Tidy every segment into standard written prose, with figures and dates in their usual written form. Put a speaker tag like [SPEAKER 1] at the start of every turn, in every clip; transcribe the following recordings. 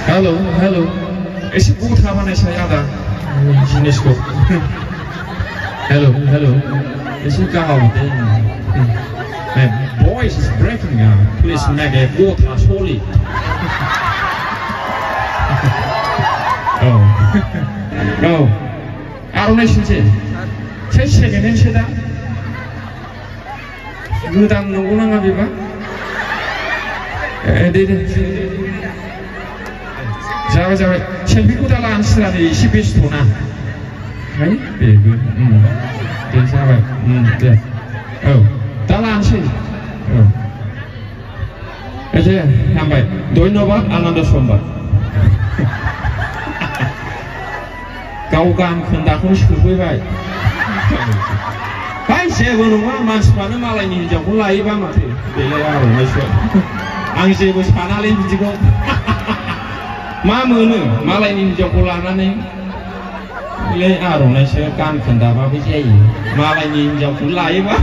[SPEAKER 1] Hello hello एसे गथा बानायसाय आदा जिनिसखौ हेलो हेलो एसे गाहाव दे My voice is breaking now. Please make it gota solid. Oh. Oh. आर'नाइ सोनोसै सेकेन्ड हेन्ड सो दा गोदान नंगौ नाङा बेबा दे जाबाय जाबाय सेल्फिखौ दा लानोसै नै एसे बेस्थ'ना है बेबो दे जाबाय दे औ दा लानोसै औ दे हामबाय धन्यबाद आनन्द सम्बाद गाव गान खोन्दाखौनो सोफैबाय हाय जेबो नङा मानसिफ्रानो मालायनि हिन्जावखौ लायोबा माथो बेलाय आर'नाइसो आं जेबो सानालै बिदिखौ मा मोनो मालायनि हिन्जावखौ लानानै बेलाय आर'नाइसो गान खोन्दाबाबो जायो मालायनि हिन्जावखौ लायोबा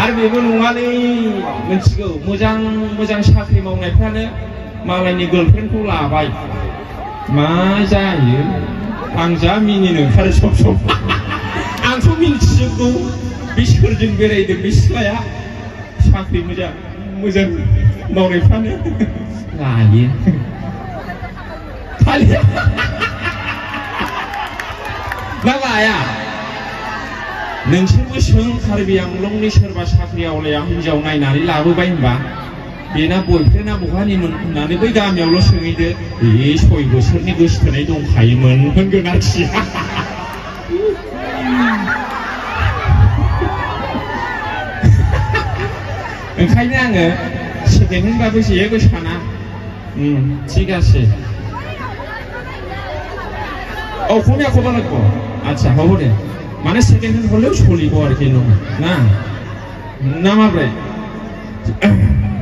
[SPEAKER 1] आरो बेबो नङालै मिथिगौ मोजां मोजां साख्रि मावनायफ्रानो मालायनि गार्लफ्रेन्डखौ लाबाय मा जायो आं जा मिनिनो ओंखारो सब सब आंथ' मिन्थिजोबगौ बे सोरजों बेरायदों बे सिख्लाया साख्रि मोजां मोजां मावनायफ्रानो लायो खालि ना लाया नोंसोरबो सों कार्बि आंलंनि सोरबा साख्रि आवलाया हिन्जाव नायनानै लाबोबाय होनबा बेना बयफ्रेन्डआ बहानिमोन होननानै बै गामियावल' सोंहैदो बे 6 बोसोरनि गोसोथोनाय दंखायोमोन होनगोन आरोखि ओंखायनो आङो सेकेन्ड हेन्डबाबो जेबो साना ঠিক আছে অসমীয়া ক'ব লাগিব আচ্ছা হ'ব দে মানে সেকেন্ড হ্যান্ড হলেও চলিব আর কি না না মাब्रै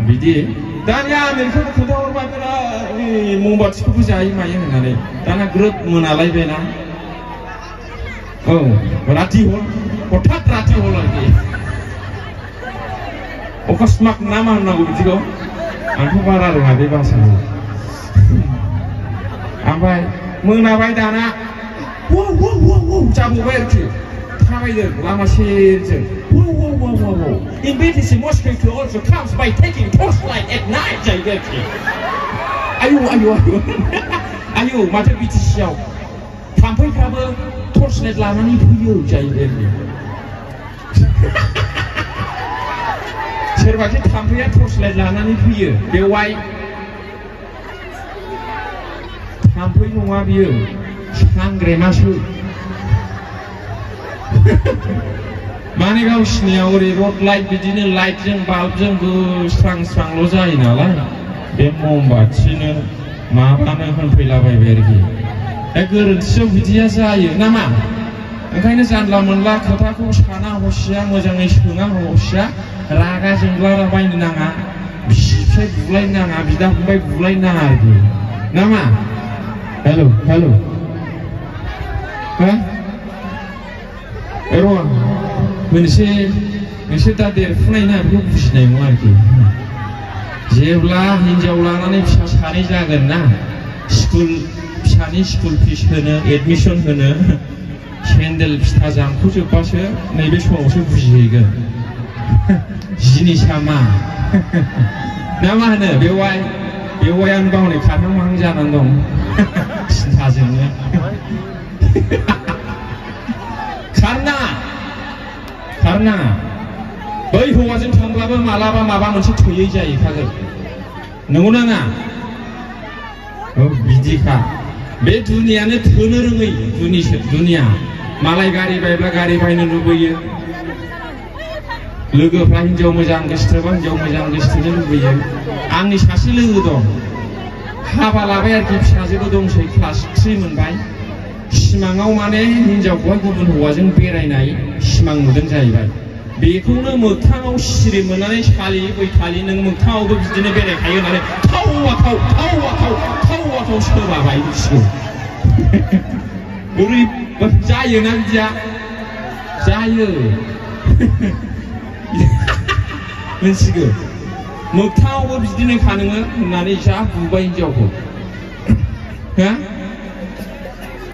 [SPEAKER 1] बिदि दानिया आमेरिकाखौ खोन्थाहरबाय बेरा ममबाथिखौबो जायो मायो होननानै दाना ग्रोब मोनालायबायना औ राति हल हठात राति हल आरोखि अकस्मात ना मा होननांगौ बिदिखौ आंथ' बारा रोङा बे भाषाखौ ओमफ्राय मोनाबाय दाना जाबोबाय आरोखि थाबायदों लामा सेरजों In BTC mosquito also comes by taking torchlight at night जाहैबाय आरोखि आयु माथो BTCआव थाम्फैफ्राबो torchlight लानानै फैयो जाहैबाय सोरबाखि थाम्फैया torchlight लानानै फैयो बेवहाय थाम्फै नङा बियो सांग्रेमासो माने गावसिनियाव ओरै रड लाइट बिदिनो लाइटजों बाल्बजों स्रां स्रांल' जायो नालाय बे ममबाथिनो माबानो होनफैलाबायबाय आरोखि दा गोरोन्थियाव बिदिया जायो नामा ओंखायनो जानला मोनला खोथाखौ साना हसिया मोजाङै सोङा हसिया रागा जोंलाबायनो नाङा बिसि फिसाय बुलायनो नाङा बिदा फंबाय बुलायनो नाङा आरोखि नामा हेलौ हेलौ र' मोनसे नोंसोर दा देरफुनायना बेखौ बुजिनाय नङा आरोखि जेब्ला हिन्जाव लानानै फिसा सानै जागोन ना फिसानि स्कुल फिस होनो एडमिसन होनो सेन्देल फिथा जामख'जोबबासो नैबे समावसो बुजिहैगोन जिनिसा मा ना मा होनो बेवहाय आं गावनि खाथां माहां जानानै दं सिन्थाजोंनो खारनाङा बै हौवाजों थांब्लाबो मालाबा माबा मोनसे थोयै जाहैखागोन नंगौ नाङा बिदिखा बे दुनियानो थोनो रोङै दुनिया मालाय गारि बायब्ला गारि बायनो लुबैयो लोगोफ्रा हिन्जाव मोजां गोसोथोबा हिन्जाव मोजां गोसोथोनो लुबैयो आंनि सासे लोगो दं हाबा लाबाय आरोखि फिसाजोबो दंसै क्लास 3 मोनबाय सिमाङाव माने हिन्जावखौहाय गुबुन हौवाजों बेरायनाय सिमां नुदों जाहैबाय बेखौनो मोगथाङाव सिरि मोननानै सालियै बैखालि नों मोगथाङावबो बिदिनो बेरायखायो होननानै थाव सोबाबाय बिसिखौ ओरैबादि जायोना बिदिया जायो मिथिगौ मोगथाङावबो बिदिनो खानोमोन होननानै जा बुबाय हिन्जावखौ Ha?